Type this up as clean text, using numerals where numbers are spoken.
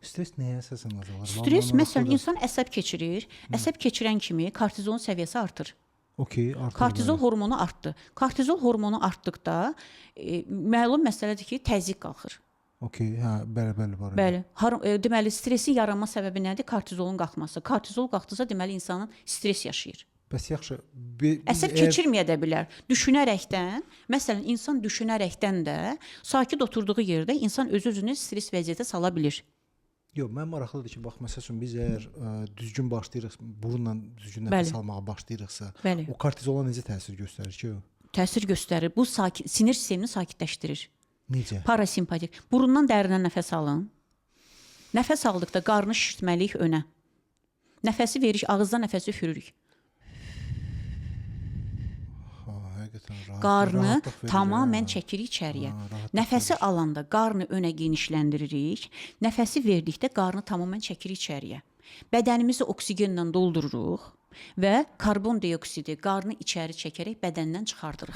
Stres nəyə əsasən azalır? Stres Vallahi məsələn maraqlıdır. insan əsəb keçirir. Əsəb keçirən kimi kortizolun səviyyəsi artır. Okey, artır. Kortizol hormonu artdı. Kortizol hormonu artdıqda məlum məsələdir ki, təzyiq qalxır. Okey, hə, bəli, bəli, var. Bəli. Deməli stresin yaranma səbəbi nədir? Kortizolun qalxması. Kortizol qalxdısa, deməli insanın stres yaşayır. Bəs yaxşı, biz Əsəb əgər- keçirməyə də bilər. Düşünərəkdən, məsələn, insan düşünərəkdən də sakit oturduğu yerdə insan öz-özünü stres vəziyyətə sala bilir. Yox, mən maraqlıdır ki, bax məsəl üçün biz əgər düzgün başlayırıq, burunla düzgün nəfəs Bəli. almağa başlayırıqsa, Bəli. o kortizola necə təsir göstərir ki? O? Təsir göstərir. Bu sakit sinir sistemini sakitləşdirir. Necə? Parasimpatik. Burundan dərindən nəfəs alın. Nəfəs aldıqda qarnı şişirtməliyik önə. Nəfəsi veririk, ağızdan nəfəsi üfürürük. Ha, həqiqətən rahat. Qarnı rahatlıq verir, tamamilə hə. çəkirik içəriyə. Ha, rahatlıq Nəfəsi alanda qarnı önə genişləndiririk. Nəfəsi verdikdə qarnı tamamilə çəkirik içəriyə. Bədənimizi oksigenlə doldururuq və karbon dioksidi qarnı içəri çəkərək bədəndən çıxardırıq.